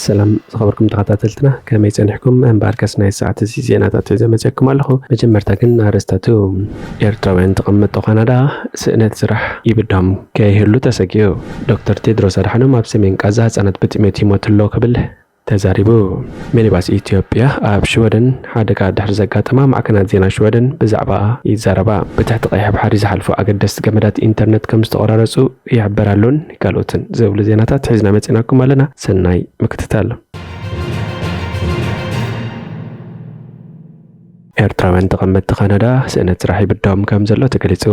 ሰላም ዝኸበርኩም ተኸታተልትና፣ ከመይ ጸኒሕኩም? እምበኣርከስ ናይ ሰዓት እዚ ዜናታት ሒዘ መጺኣኩም ኣለኹ። መጀመርታ ግን ኣርእስታቱ። ኤርትራውያን ተቐመጥቲ ካናዳ ስእነት ስራሕ ይብድሆም ከይህሉ ተሰጊኡ። ዶክተር ቴድሮስ ኣድሓኖም ኣብ ሰሜን ቃዛ ህጻናት ብጥሜት ይሞቱ ኣለዉ ክብል ተዛሪቡ። ሚኒባስ ኢትዮጵያ ኣብ ሽወደን ሓደጋ ድሕሪ ዘጋጠማ ማዕከናት ዜና ሽወደን ብዛዕባኣ ይዛረባ። ብትሕቲ ቀይሕ ባሕሪ ዝሓልፉ ኣገደስቲ ገመዳት ኢንተርነት ከም ዝተቖራረጹ ይሕበር ኣሎን ካልኦትን ዝብሉ ዜናታት ሒዝና መጺናኩም ኣለና። ሰናይ ምክትታል። ኤርትራውያን ተቐመጥቲ ካናዳ ስእነት ስራሕ ይብድሆም ከም ዘሎ ተገሊጹ።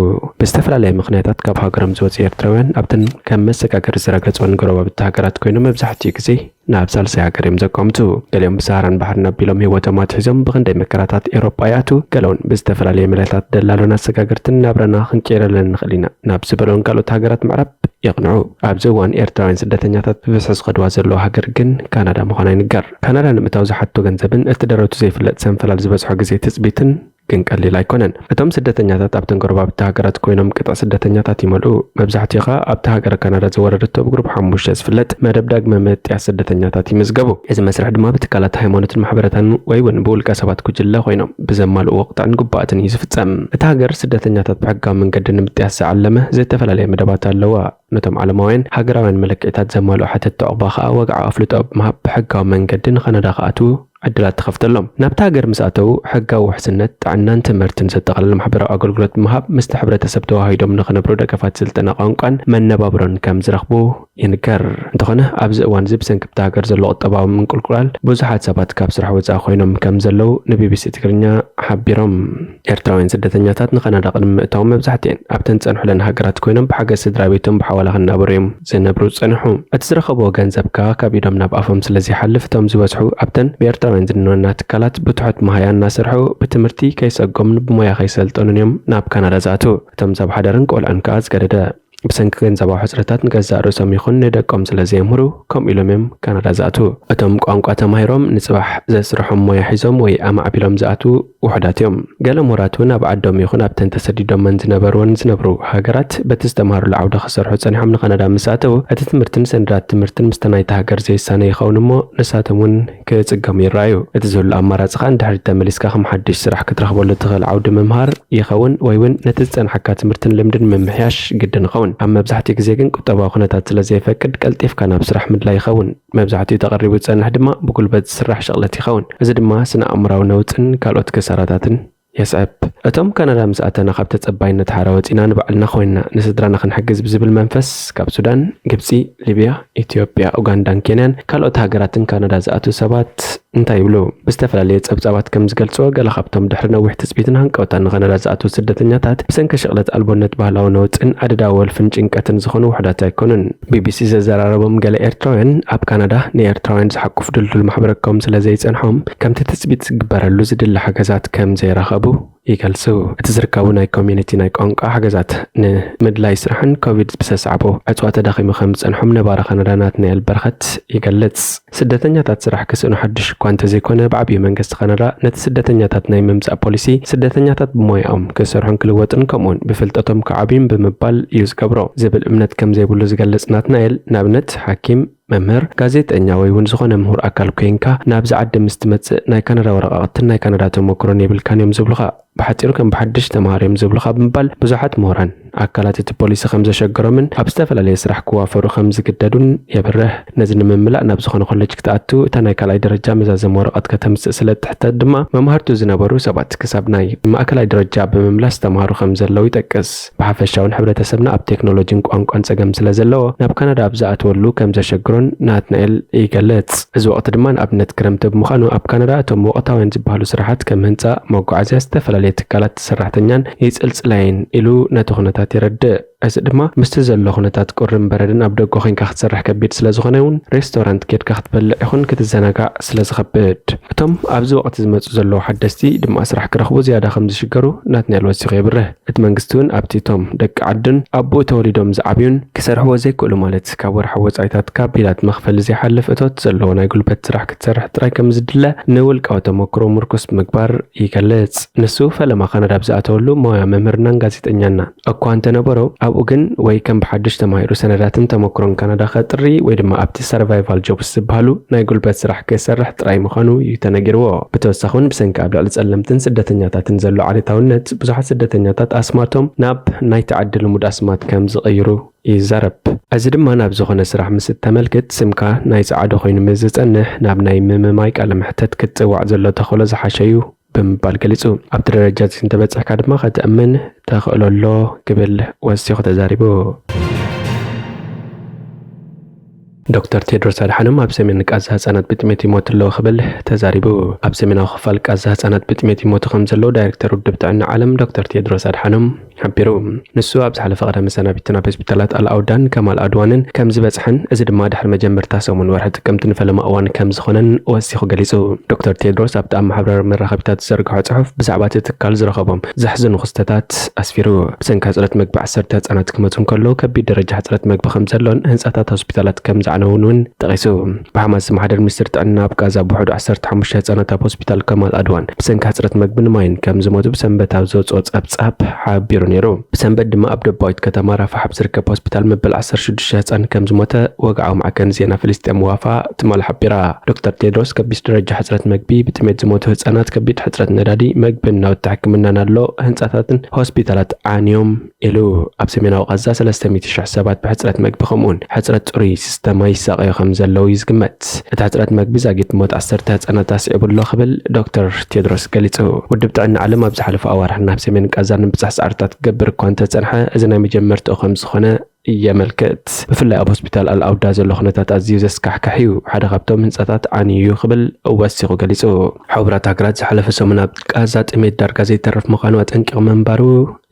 ብዝተፈላለየ ምኽንያታት ካብ ሃገሮም ዝወጹ ኤርትራውያን ኣብተን ከም መሰጋገሪ ዝረገጹወን ጎረባብቲ ሃገራት ኮይኖም መብዛሕትኡ ግዜ ናብ ሳልሳይ ሃገር እዮም ዘቋምቱ። ገሊኦም ብሰሃራን ባሕርን ኣቢሎም ህይወቶም ኣትሒዞም ብኽንደይ መከራታት ኤውሮጳ ይኣትዉ። ገለውን ብዝተፈላለየ መለታት ደላሎን ኣሰጋገርትን ናብራና ክንቅይረለን ንኽእል ኢና ናብ ዝበሎን ካልኦት ሃገራት ምዕራብ የቕንዑ። ኣብዚ እዋን ኤርትራውያን ስደተኛታት ብብዝሒ ዝኸድዋ ዘለዋ ሃገር ግን ካናዳ ምዃና ይንገር። ካናዳ ንምእታው ዝሓቶ ገንዘብን እቲ ደረቱ ዘይፍለጥ ሰንፈላል ዝበዝሖ ግዜ ትጽቢትን ግን ቀሊል ኣይኮነን። እቶም ስደተኛታት ኣብተን ጎረባብቲ ሃገራት ኮይኖም ቅጥዕ ስደተኛታት ይመልኡ። መብዛሕትኡ ኸኣ ኣብቲ ሃገረ ካናዳ ዝወረደቶ ብግሩፕ ሓሙሽተ ዝፍለጥ መደብ ዳግመ ምጥያስ ስደተኛታት ይምዝገቡ። እዚ መስርሕ ድማ ብትካላት ሃይማኖትን ማሕበረታን ወይ እውን ብውልቀ ሰባት ጉጅለ ኮይኖም ብዘማልእዎ ቅጥዕን ግቡኣትን እዩ ዝፍጸም። እታ ሃገር ስደተኛታት ብሕጋዊ መንገዲ ንምጥያስ ዝዓለመ ዝተፈላለየ መደባት ኣለዋ። ነቶም ዓለማውያን ሃገራውያን መለክዒታት ዘማልኡ ሓተትቲ ዑቕባ ኸኣ ወግዓዊ ኣፍልጦ ብምሃብ ብሕጋዊ መንገዲ ንካናዳ ክኣትዉ ዕድላት ትኸፍተሎም። ናብታ ሃገር ምስ ኣተዉ፣ ሕጋዊ ውሕስነት፣ ጥዕናን ትምህርትን ዘጠቓልል ማሕበራዊ ኣገልግሎት ብምሃብ፣ ምስቲ ሕብረተሰብ ተዋሃሂዶም ንኽነብሩ ደገፋት ስልጠና ቋንቋን መነባብሮን ከም ዝረኽቡ ይንገር። እንተኾነ፣ ኣብዚ እዋን እዚ ብሰንኪ ኣብታ ሃገር ዘሎ ቁጠባዊ ምንቁልቁላል ብዙሓት ሰባት ካብ ስራሕ ወጻኢ ኮይኖም ከም ዘለዉ ንቢቢሲ ትግርኛ ሓቢሮም። ኤርትራውያን ስደተኛታት ንካናዳ ቅድሚ ምእታዎም መብዛሕትኤን ኣብተን ዝጸንሑለን ሃገራት ኮይኖም ብሓገዝ ስድራ ቤቶም ብሓዋላ ክናበሩ እዮም ዝነብሩ ዝጸንሑ። እቲ ዝረኸብዎ ገንዘብ ከኣ ካብ ኢዶም ናብ ኣፎም ስለ ዘይሓልፍ እቶም ዝበዝሑ ኣብተን ብኤርትራውያን ዝንወና ትካላት ብትሑት መሃያ እናሰርሑ ብትምህርቲ ከይሰጎምን ብሞያ ከይሰልጠኑን እዮም ናብ ካናዳ ዝኣትዉ። እቶም ሰብ ሓዳርን ቆልዑን ከኣ ዝገደደ ብሰንኪ ገንዘባዊ ሕጽረታት ንገዛእ ርእሶም ይኹን ንደቆም ስለ ዘየምህሩ ከምኡ ኢሎም እዮም ካናዳ ዝኣትዉ። እቶም ቋንቋ ተማሂሮም ንጽባሕ ዘስርሖም ሞያ ሒዞም ወይ ኣማዕቢሎም ዝኣትዉ ውሑዳት እዮም። ገለ ምሁራት እውን ኣብ ዓዶም ይኹን ኣብተን ተሰዲዶመን ዝነበርወን ዝነብሩ ሃገራት በቲ ዝተምሃሩሉ ዓውዲ ክሰርሑ ጸኒሖም ንካናዳ ምስ ኣተዉ፣ እቲ ትምህርትን ሰነዳት ትምህርትን ምስቲ ናይቲ ሃገር ዘይሳነ ይኸውን እሞ ንሳቶም እውን ክጽገሙ ይረኣዩ። እቲ ዝህሉ ኣማራጺ ከኣ ንድሕሪት ተመሊስካ ከም ሓድሽ ስራሕ ክትረኽበሉ እትኽእል ዓውዲ ምምሃር ይኸውን ወይ እውን ነቲ ዝጸንሓካ ትምህርትን ልምድን ምምሕያሽ ግድን ይኸውን። ኣብ መብዛሕትኡ ግዜ ግን ቁጠባዊ ኩነታት ስለ ዘይፈቅድ ቀልጢፍካ ናብ ስራሕ ምድላይ ይኸውን። መብዛሕትኡ ተቐሪቡ ዝጸንሕ ድማ ብጉልበት ዝስራሕ ሸቕለት ይኸውን። እዚ ድማ ስነ ኣእምራዊ ነውጽን ካልኦት ክሳራታትን የስዕብ። እቶም ካናዳ ምስ ኣተና ካብ ተጸባይነት ሓራ ወጺና ንባዕልና ኮይንና ንስድራና ክንሕግዝ ብዝብል መንፈስ ካብ ሱዳን፣ ግብጺ፣ ሊብያ፣ ኢትዮጵያ፣ ኡጋንዳን ኬንያን ካልኦት ሃገራትን ካናዳ ዝኣትዉ ሰባት እንታይ ይብሉ? ብዝተፈላለየ ጸብጻባት ከም ዝገልጽዎ፣ ገለ ካብቶም ድሕሪ ነዊሕ ትጽቢትን ሃንቀውታን ንካናዳ ዝኣትዉ ስደተኛታት ብሰንኪ ሽቕለት ኣልቦነት፣ ባህላዊ ነውጽን ኣደዳ ወልፍን ጭንቀትን ዝኾኑ ውሑዳት ኣይኮኑን። ቢቢሲ ዘዘራረቦም ገለ ኤርትራውያን ኣብ ካናዳ ንኤርትራውያን ዝሓቁፍ ድልዱል ማሕበረ ከም ስለ ዘይጸንሖም ከምቲ ትጽቢት ዝግበረሉ ዝድለ ሓገዛት ከም ዘይረኸቡ ይገልጹ። እቲ ዝርካቡ ናይ ኮሚዩኒቲ ናይ ቋንቋ ሓገዛት ንምድላይ ስራሕን ኮቪድ ብዘስዓቦ ዕጽዋ ተዳኺሙ ከም ዝጸንሖም ነባሪ ካናዳ ናትናኤል በረኸት ይገልጽ። ስደተኛታት ስራሕ ክስእኑ ሓድሽ እኳ እንተዘይኮነ፣ ብዓቢኡ መንግስቲ ካናዳ ነቲ ስደተኛታት ናይ ምምጻእ ፖሊሲ፣ ስደተኛታት ብሞያኦም ክሰርሑን ክልወጡን ከምኡውን ብፍልጠቶም ክዓብዩን ብምባል እዩ ዝገብሮ ዝብል እምነት ከም ዘይብሉ ዝገልጽ ናትናኤል፣ ንኣብነት ሓኪም፣ መምህር፣ ጋዜጠኛ ወይ እውን ዝኾነ ምሁር ኣካል ኮይንካ ናብዚ ዓዲ ምስ ትመጽእ ናይ ካናዳ ወረቓቕትን ናይ ካናዳ ተመክሮን የብልካን እዮም ዝብሉኻ። ብሓጺሩ ከም ብሓድሽ ተምሃር እዮም ዝብሉኻ ብምባል ብዙሓት ምሁራን ኣካላት እቲ ፖሊሲ ከም ዘሸገሮምን ኣብ ዝተፈላለየ ስራሕ ክዋፈሩ ከም ዝግደዱን የብርህ። ነዚ ንምምላእ ናብ ዝኾነ ኮሌጅ ክትኣቱ እታ ናይ ካልኣይ ደረጃ መዛዘሚ ወረቐት ከተምጽእ ስለ እትሕተት ድማ መማህርቱ ዝነበሩ ሰባት ክሳብ ናይ ማእከላይ ደረጃ ብምምላስ ተምሃሩ ከም ዘለዉ ይጠቅስ። ብሓፈሻውን ሕብረተሰብና ኣብ ቴክኖሎጂን ቋንቋን ጸገም ስለ ዘለዎ ናብ ካናዳ ኣብ ዝኣትወሉ ከም ዘሸግሮን ናትናኤል ይገልጽ። እዚ ወቕቲ ድማ ንኣብነት ክረምቲ ብምዃኑ ኣብ ካናዳ እቶም ወቕታውያን ዝበሃሉ ስራሓት ከም ህንጻ፣ መጓዓዝያ፣ ዝተፈላለየ ትካላት ሰራሕተኛን ይጽልጽላየን ኢሉ ነቲ ኩነታት የረድእ። እዚ ድማ ምስቲ ዘሎ ኩነታት ቁርን በረድን ኣብ ደገ ኮይንካ ክትሰርሕ ከቢድ ስለ ዝኾነ እውን ሬስቶራንት ኬድካ ክትበልዕ ይኹን ክትዘናጋዕ ስለ ዝኸብድ። እቶም ኣብዚ ወቕቲ ዝመጹ ዘለዉ ሓደስቲ ድማ ስራሕ ክረኽቡ ዝያዳ ከም ዝሽገሩ ናትናኤል ወሲኹ የብርህ። እቲ መንግስቲ እውን ኣብቲ እቶም ደቂ ዓድን ኣብኡ ተወሊዶም ዝዓብዩን ክሰርሕዎ ዘይክእሉ ማለት ካብ ወርሓዊ ወጻኢታት ካብ ኢላት መኽፈሊ ዘይሓልፍ እቶት ዘለዎ ናይ ጉልበት ስራሕ ክትሰርሕ ጥራይ ከም ዝድለ ንውልቃዊ ተመክሮ ምርኩስ ብምግባር ይገልጽ። ንሱ ፈለማ ካናዳ ኣብ ዝኣተወሉ ሞያ መምህርናን ጋዜጠኛና እኳ እንተነበሮ፣ ብኡ ግን ወይ ከም ብሓድሽ ተማሂሩ ሰነዳትን ተመክሮን ካናዳ ከጥሪ ወይ ድማ ኣብቲ survival jobs ዝበሃሉ ናይ ጉልበት ስራሕ ክሰርሕ ጥራይ ምዃኑ እዩ ተነጊርዎ። ብተወሳኺ እውን ብሰንኪ ኣብ ልዕሊ ጸለምትን ስደተኛታትን ዘሎ ዓሌታውነት ብዙሓት ስደተኛታት ኣስማቶም ናብ ናይቲ ዓዲ ልሙድ ኣስማት ከም ዝቕይሩ ይዛረብ። እዚ ድማ ናብ ዝኾነ ስራሕ ምስ እተመልክት ስምካ ናይ ጸዓዱ ኮይኑ ምስ ዝጸንሕ ናብ ናይ ምምማይ ቃለ መሕተት ክትጽዋዕ ዘሎ ተኽእሎ ዝሓሸ እዩ ብምባል ገሊጹ። ኣብቲ ደረጃ እዚ እንተበጽሕካ ድማ ከተእምን ተኽእሎ ኣሎ ክብል ወሲኹ ተዛሪቡ። ዶክተር ቴድሮስ ኣድሓኖም ኣብ ሰሜን ቃዛ ህጻናት ብጥሜት ይሞቱ ኣለዉ ክብል ተዛሪቡ። ኣብ ሰሜናዊ ክፋል ቃዛ ህጻናት ብጥሜት ይሞቱ ከም ዘለዉ ዳይሬክተር ውድብ ጥዕና ዓለም ዶክተር ቴድሮስ ኣድሓኖም ሓቢሩ። ንሱ ኣብ ዝሓለፈ ቀዳመ ሰናቢት ናብ ሆስፒታላት ኣልኣውዳን ከማል ኣድዋንን ከም ዝበጽሐን፣ እዚ ድማ ድሕሪ መጀመርታ ሰሙን ወርሒ ጥቅምቲ ንፈለማ እዋን ከም ዝኾነን ወሲኹ ገሊጹ። ዶክተር ቴድሮስ ኣብቲ ኣብ ማሕበራዊ መራኸቢታት ዝዘርግሖ ጽሑፍ ብዛዕባ እቲ ትካል ዝረኸቦም ዘሕዝኑ ክስተታት ኣስፊሩ። ብሰንኪ ሕጽረት መግቢ ዓሰርተ ህጻናት ክመጹ እንከለዉ ከቢድ ደረጃ ሕጽረት መግቢ ከም ዘሎን ህንጻታት ሆስፒታላት ከም ዘዕነውን እውን ጠቒሱ። ብሓማስ ዝመሓደር ሚኒስትሪ ጥዕና ኣብ ጋዛ ብውሕዱ ዓሰርተ ሓሙሽተ ህጻናት ኣብ ሆስፒታል ከማል ኣድዋን ብሰንኪ ሕጽረት መግብን ማይን ከም ዝሞቱ ብሰንበት ኣብ ዘውጽኦ ጸብጻብ ሓቢሩ ነይሩ። ብሰንበት ድማ ኣብ ደባዊት ከተማ ራፋሕ ኣብ ዝርከብ ሆስፒታል መበል ዓሰርተ ሽዱሽተ ህጻን ከም ዝሞተ ወግዓዊ ማዕከን ዜና ፍልስጤም ዋፋ ትማሊ ሓቢራ። ዶክተር ቴድሮስ ከቢድ ደረጃ ሕጽረት መግቢ፣ ብጥሜት ዝሞቱ ህጻናት፣ ከቢድ ሕጽረት ነዳዲ፣ መግብን ናውቲ ሕክምናን ኣሎ፣ ህንጻታትን ሆስፒታላት ዓንዮም ኢሉ። ኣብ ሰሜናዊ ቃዛ ሰለስተ ሚእቲ ሽሕ ሰባት ብሕጽረት መግቢ ከምኡውን ሕጽረት ጽሩይ ስተ ማይ ይሳቐዩ ከም ዘለዉ እዩ ዝግመት። እቲ ሕጽረት መግቢ ዛጊት ሞት ዓሰርተ ህጻናት ኣስዒቡ ኣሎ ክብል ዶክተር ቴድሮስ ገሊጹ። ውድብ ጥዕና ዓለም ኣብ ዝሓለፈ ኣዋርሕ ናብ ሰሜን ቃዛ ንምብጻሕ ጻዕርታት ክገብር እኳ እንተጸንሐ፣ እዚ ናይ መጀመርትኡ ከም ዝኾነ የመልክት። ብፍላይ ኣብ ሆስፒታል ኣልኣውዳ ዘሎ ኩነታት ኣዝዩ ዘስካሕክሕ እዩ። ሓደ ካብቶም ህንጻታት ዓንዩ እዩ ክብል ወሲኹ ገሊጹ። ሕቡራት ሃገራት ዝሓለፈ ሰሙን ኣብ ቃዛ ጥሜት ዳርጋ ዘይተርፍ ምዃኑ ኣጠንቂቑ ምንባሩ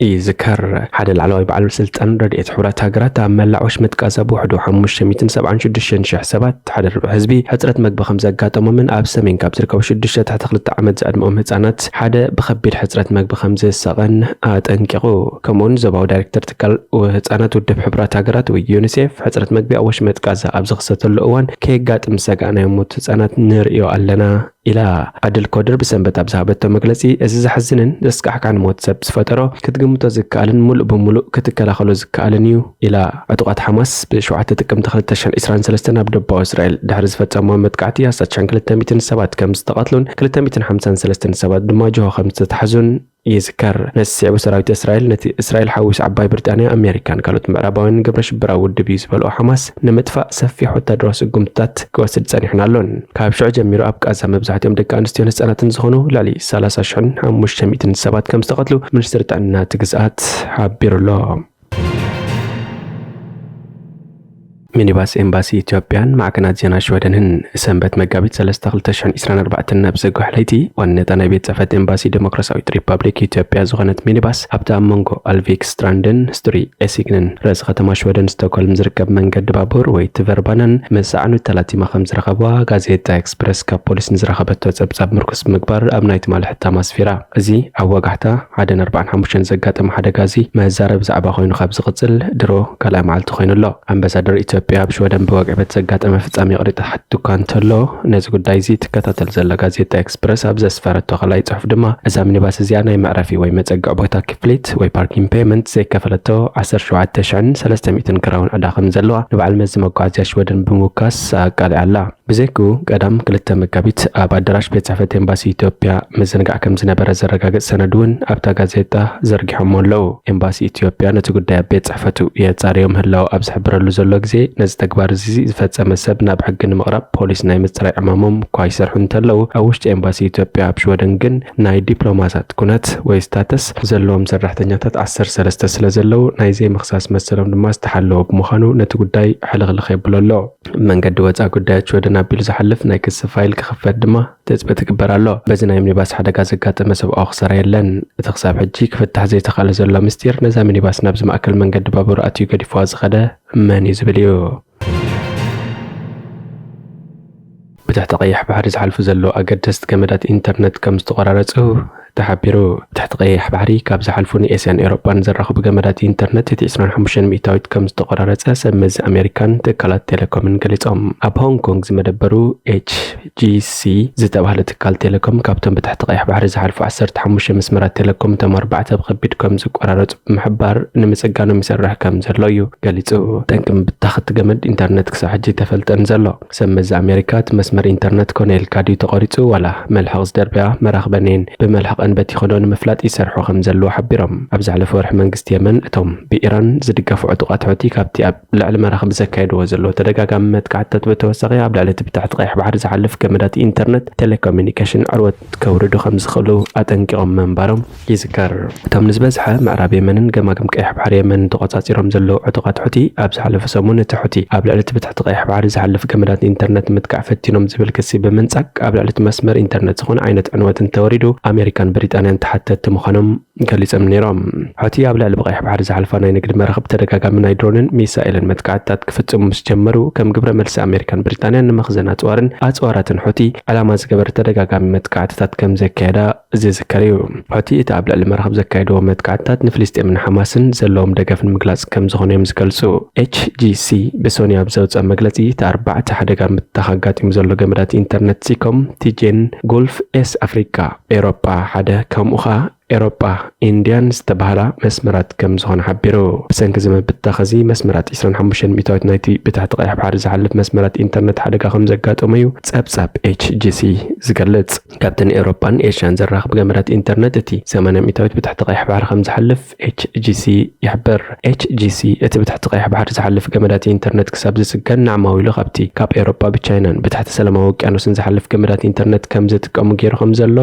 ይዝከር። ሓደ ላዕለዋይ በዓል ስልጣን ረድኤት ሕቡራት ሃገራት ኣብ መላእ ወሽመጥ ቃዛ ብውሕዱ ሓሙሽተ ሚእትን ሰብዓን ሽዱሽተን ሽሕ ሰባት፣ ሓደ ርብዒ ህዝቢ፣ ሕጽረት መግቢ ከም ዘጋጠሞምን ኣብ ሰሜን ካብ ዝርከቡ ሽዱሽተ ትሕቲ ክልተ ዓመት ዝዕድመኦም ህጻናት ሓደ ብኸቢድ ሕጽረት መግቢ ከም ዝሳቐን ኣጠንቂቑ። ከምኡውን ዞባዊ ዳይሬክተር ትካል ህጻናት ውድብ ሕቡራት ሃገራት ወይ ዩኒሴፍ፣ ሕጽረት መግቢ ኣብ ወሽመጥ ቃዛ ኣብ ዝኽሰተሉ እዋን ከየጋጥም ዝሰጋእናዮ ሞት ህጻናት ንርእዮ ኣለና ኢላ። ኣድል ኮድር ብሰንበት ኣብ ዝሃበቶ መግለጺ፣ እዚ ዘሕዝንን ዘስካሕካሕን ሞት ሰብ ዝፈጠሮ፣ ክትግምቶ ዝከኣልን ምሉእ ብምሉእ ክትከላኸሎ ዝከኣልን እዩ ኢላ። ዕጡቓት ሓማስ ብሸውዓተ ጥቅምቲ ክልተ ሽሕን ዕስራን ሰለስተን ኣብ ደቡባዊ እስራኤል ድሕሪ ዝፈጸምዎ መጥቃዕቲ ኣስታት ሽሕን ክልተ ሚእትን ሰባት ከም ዝተቐትሉን ክልተ ሚእትን ሓምሳን ሰለስተን ሰባት ድማ ጅሆ ከም ዝተታሕዙን ይዝከር። ነዚ ስዒቡ ሰራዊት እስራኤል ነቲ እስራኤል ሓዊሱ ዓባይ ብሪጣንያ፣ ኣሜሪካን ካልኦት ምዕራባውያንን ግብረ ሽበራዊ ውድብ እዩ ዝበልኦ ሓማስ ንምጥፋእ ሰፊሕ ወታደራዊ ስጉምትታት ክወስድ ጸኒሑን ኣሎን። ካብ ሽዑ ጀሚሩ ኣብ ቃዛ መብዛሕትኦም ደቂ ኣንስትዮን ህጻናትን ዝኾኑ ልዕሊ ሰላሳ ሽሕን ሓሙሽተ ሚእትን ሰባት ከም ዝተቐትሉ ሚኒስትሪ ጥዕና እቲ ግዝኣት ሓቢሩ ኣሎ። ሚኒባስ ኤምባሲ ኢትዮጵያን ማዕከናት ዜና ሽወደንን ሰንበት መጋቢት ሰለስተ ክልተ ሽሕን ዕስራን ኣርባዕተን ኣብ ዘጉሕ ለይቲ ዋንነታ ናይ ቤት ጽሕፈት ኤምባሲ ዴሞክራሲያዊት ሪፓብሊክ ኢትዮጵያ ዝኾነት ሚኒባስ ኣብቲ ኣብ መንጎ ኣልቪክ ስትራንድን ስትሪ ኤሲግንን ርእሲ ከተማ ሽወደን ስቶክሆልም ዝርከብ መንገዲ ባቡር ወይ ትቨርባናን ምስ ኣዕኑድ ተላቲማ ከም ዝረኸብዋ ጋዜጣ ኤክስፕረስ ካብ ፖሊስ ንዝረኸበቶ ጸብጻብ ምርኩስ ብምግባር ኣብ ናይ ትማሊ ሕታማ ኣስፊራ። እዚ ኣብ ወጋሕታ ሓደን ኣርባዓን ሓሙሽተን ዘጋጠመ ሓደጋ እዚ መዛረቢ ዛዕባ ኮይኑ ካብ ዝቕጽል ድሮ ካልኣይ መዓልቲ ኮይኑ ኣሎ። ኣምባሳደር ኢትዮጵያ ኣብ ሽወደን ብወግዒ በቲ ዘጋጠመ ፍጻሜ ይቕሬታ ሓቲቱ እኳ እንተሎ፣ ነዚ ጉዳይ እዚ ትከታተል ዘላ ጋዜጣ ኤክስፕረስ ኣብ ዘስፈረቶ ካልኣይ ጽሑፍ ድማ፣ እዛ ሚኒባስ እዚኣ ናይ መዕረፊ ወይ መጸግዒ ቦታ ክፍሊት ወይ ፓርኪንግ ፔመንት ዘይከፈለቶ ዓሰርተ ሸውዓተ ሽሕን ሰለስተ ሚእትን ክራውን ዕዳ ከም ዘለዋ ንበዓል መዚ መጓዓዝያ ሽወደን ብምውካስ ኣቃሊዓ ኣላ። ብዘይክኡ፣ ቀዳም ክልተ መጋቢት ኣብ ኣዳራሽ ቤት ጽሕፈት ኤምባሲ ኢትዮጵያ ምዝንጋዕ ከም ዝነበረ ዘረጋግጽ ሰነድ እውን ኣብታ ጋዜጣ ዘርጊሖሞ ኣለዉ። ኤምባሲ ኢትዮጵያ ነቲ ጉዳይ ኣብ ቤት ጽሕፈቱ የጻርዮ ምህላዉ ኣብ ዝሕብረሉ ዘሎ ግዜ፣ ነዚ ተግባር እዚ ዝፈጸመ ሰብ ናብ ሕጊ ንምቕራብ ፖሊስ ናይ ምጽራይ ዕማሞም እኳ ይሰርሑ እንተለዉ፣ ኣብ ውሽጢ ኤምባሲ ኢትዮጵያ ኣብ ሽወደን ግን ናይ ዲፕሎማሳት ኩነት ወይ ስታተስ ዘለዎም ሰራሕተኛታት ዓሰርተ ሰለስተ ስለ ዘለዉ፣ ናይ ዘይምኽሳስ መሰሎም ድማ ዝተሓለወ ብምዃኑ፣ ነቲ ጉዳይ ሕልኽልኽ የብሎ ኣሎ። መንገዲ ወጻኢ ጉዳያት ሽወደን ኣቢሉ ዝሓልፍ ናይ ክሲ ፋይል ክኽፈት ድማ ትጽቢት ይግበር ኣሎ። በዚ ናይ ሚኒባስ ሓደጋ ዘጋጠመ ሰብኣዊ ክሳራ የለን። እቲ ክሳብ ሕጂ ክፍታሕ ዘይተኻእለ ዘሎ ምስጢር፣ ነዛ ሚኒባስ ናብዚ ማእከል መንገዲ ባቡር ኣትዩ ገዲፍዋ ዝኸደ መን እዩ ዝብል እዩ። ብትሕቲ ቀይሕ ባሕሪ ዝሓልፉ ዘለዉ ኣገደስቲ ገመዳት ኢንተርነት ከም ዝተቖራረጹ ተሓቢሩ። ትሕቲ ቀይሕ ባሕሪ ካብ ዝሓልፉ ንኤስያን ኤውሮጳን ዘራኽቡ ገመዳት ኢንተርነት እቲ ዕስራን ሓሙሽተን ሚእታዊት ከም ዝተቆራረጸ ሰብ መዚ ኣሜሪካን ትካላት ቴሌኮምን ገሊጾም። ኣብ ሆንግ ኮንግ ዝመደበሩ ኤች ጂ ሲ ዝተባህለ ትካል ቴሌኮም ካብቶም ብትሕቲ ቀይሕ ባሕሪ ዝሓልፉ ዓሰርተ ሓሙሽተ መስመራት ቴሌኮም እቶም ኣርባዕተ ብከቢድ ከም ዝቆራረጹ ብምሕባር ንምጽጋኖም ይሰርሕ ከም ዘሎ እዩ ገሊጹ። ጠንቂ ምብታኽ እቲ ገመድ ኢንተርነት ክሳብ ሕጂ ኣይተፈልጠን ዘሎ። ሰብ መዚ ኣሜሪካ እቲ መስመር ኢንተርነት ኮነ ኢልካ ድዩ ተቆሪጹ ዋላ መልሕቕ ዝደርብያ መራኽበን እየን ብመልሕቐን በቲኸን ዶ ንምፍላጥ ይሰርሑ ከም ዘለዉ ሓቢሮም። ኣብ ዝሓለፈ ወርሒ መንግስቲ የመን እቶም ብኢራን ዝድገፉ ዕጡቓት ሑቲ ካብቲ ኣብ ልዕሊ መራኽብ ዘካየድዎ ዘለዉ ተደጋጋሚ መጥቃዕትታት ብተወሳኺ ኣብ ልዕሊ እቲ ብትሕቲ ቀይሕ ባሕሪ ዝሓልፍ ገመዳት ኢንተርነት ቴሌኮሙኒኬሽን ዕንወት ከውርዱ ከም ዝኽእሉ ኣጠንቂቖም ምንባሮም ይዝከር። እቶም ንዝበዝሐ ምዕራብ የመንን ገማግም ቀይሕ ባሕሪ የመንን ተቖጻጺሮም ዘለዉ ዕጡቓት ሑቲ ኣብ ዝሓለፈ ሰሙን እቲ ሑቲ ኣብ ልዕሊ እቲ ብትሕቲ ቀይሕ ባሕሪ ዝሓልፍ ገመዳት ኢንተርነት ምጥቃዕ ፈቲኖም ዝብል ክሲ ብምንጻግ ኣብ ልዕሊ እቲ መስመር ኢንተርነት ዝኾነ ዓይነት ዕንወት እንተወሪዱ ኣሜሪካን ብሪጣንያን ተሓተትቲ ምዃኖም ገሊጾም ነይሮም። ሑቲ ኣብ ልዕሊ ብቐይሕ ባሕሪ ዝሓልፋ ናይ ንግዲ መራኽብ ተደጋጋሚ ናይ ድሮንን ሚሳኤልን መጥቃዕትታት ክፍጽሙ ምስ ጀመሩ ከም ግብረ መልሲ ኣሜሪካን ብሪጣንያን ንመኽዘን ኣጽዋርን ኣጽዋራትን ሑቲ ዕላማ ዝገበረ ተደጋጋሚ መጥቃዕትታት ከም ዘካየዳ ዝዝከር እዩ። ሑቲ እቲ ኣብ ልዕሊ መራኽብ ዘካየድዎ መጥቃዕትታት ንፍልስጤምን ሓማስን ዘለዎም ደገፍ ንምግላጽ ከም ዝኾነ እዮም ዝገልጹ። ኤች ጂ ሲ ብሶኒ ኣብ ዘውፅኦ መግለጺ እቲ ኣርባዕተ ሓደጋ ምብታኽ ኣጋጢሙ ዘሎ ገመዳት ኢንተርነት ሲኮም፣ ቲጄን፣ ጎልፍ ኤስ ኣፍሪካ፣ ኤውሮጳ ሓደ ከምኡ ኸኣ ኤውሮጳ ኢንዲያን ዝተባህላ መስመራት ከም ዝኾነ ሓቢሩ። ብሰንኪ እዚ ምብታኽ እዚ መስመራት ዕስራን ሓሙሽተን ሚእታዊት ናይቲ ብትሕቲ ቀይሕ ባሕሪ ዝሓልፍ መስመራት ኢንተርነት ሓደጋ ከም ዘጋጠሞ እዩ ጸብጻብ ኤች ጂ ሲ ዝገልጽ። ካብቲ ንኤውሮጳን ኤሽያን ዘራኽብ ገመዳት ኢንተርነት እቲ ሰማንያ ሚእታዊት ብትሕቲ ቀይሕ ባሕሪ ከም ዝሓልፍ ኤች ጂ ሲ ይሕብር። ኤች ጂ ሲ እቲ ብትሕቲ ቀይሕ ባሕሪ ዝሓልፍ ገመዳት ኢንተርነት ክሳብ ዝጽገን ንዓማዊሉ ካብቲ ካብ ኤውሮጳ ብቻይናን ብትሕቲ ሰላማዊ ውቅያኖስን ዝሓልፍ ገመዳት ኢንተርነት ከም ዝጥቀሙ ገይሩ ከም ዘሎ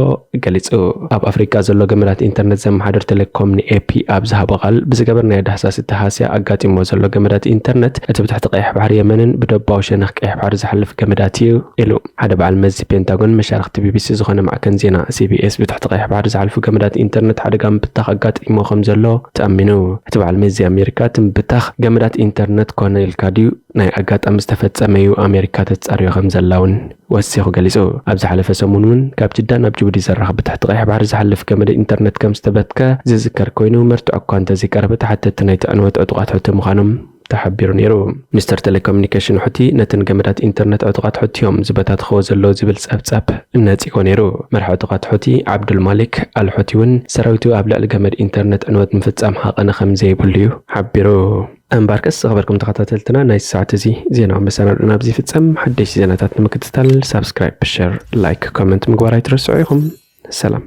ገሊጹ። ኣብ ኣፍሪቃ ዘሎ ገመዳት ኢንተርነት ዘመሓድር ቴሌኮም ንኤ ፒ ኣብ ዝሃቦ ቃል ብዝገበርናዮ ዳህሳስ እቲ ሃስያ ኣጋጢምዎ ዘሎ ገመዳት ኢንተርነት እቲ ብትሕቲ ቀይሕ ባሕሪ የመንን ብደቡባዊ ሸነኽ ቀይሕ ባሕሪ ዝሓልፍ ገመዳት እዩ ኢሉ። ሓደ በዓል መዚ ፔንታጎን መሻርኽቲ ቢ ቢ ሲ ዝኾነ ማዕከን ዜና ሲ ቢ ኤስ ብትሕቲ ቀይሕ ባሕሪ ዝሓልፉ ገመዳት ኢንተርነት ሓደጋ ምብታኽ ኣጋጢምዎ ከም ዘሎ ተኣሚኑ። እቲ በዓል መዚ ኣሜሪካ እቲ ምብታኽ ገመዳት ኢንተርነት ኮነ ኢልካ ድዩ ናይ ኣጋጣሚ ዝተፈጸመ እዩ፣ ኣሜሪካ ተጻርዮ ከም ዘላ እውን ወሲኹ ገሊጹ። ኣብ ዝሓለፈ ሰሙን እውን ካብ ጅዳ ናብ ጅቡቲ ዘራኽብ ብትሕቲ ቀይሕ ባሕሪ ዝሓልፍ ገመድ ኢንተርነት ከም ዝተበትከ ዝዝከር ኮይኑ፣ መርትዖ እኳ እንተዘይቀረበ ተሓተትቲ ናይቲ ዕንወት ዕጡቓት ሑቲ ምዃኖም ተሓቢሩ ነይሩ። ሚኒስተር ቴሌኮሙኒኬሽን ሑቲ ነተን ገመዳት ኢንተርነት ዕጡቓት ሑቲ እዮም ዝበታትኽዎ ዘለዉ ዝብል ጸብጻብ ነጺጎ ነይሩ። መራሒ ዕጡቓት ሑቲ ዓብዱል ማሊክ ኣል ሑቲ እውን ሰራዊቱ ኣብ ልዕሊ ገመድ ኢንተርነት ዕንወት ምፍጻም ሃቐነ ከም ዘይብሉ እዩ ሓቢሩ። እምበኣርከስ ዝኸበርኩም ተኸታተልትና ናይ ሰዓት እዚ ዜናዊ መሰናዶና ኣብዚ ይፍጸም። ሓደሽቲ ዜናታት ንምክትታል ሳብስክራይብ፣ ሸር፣ ላይክ፣ ኮመንት ምግባር ኣይትረስዑ ኢኹም። ሰላም።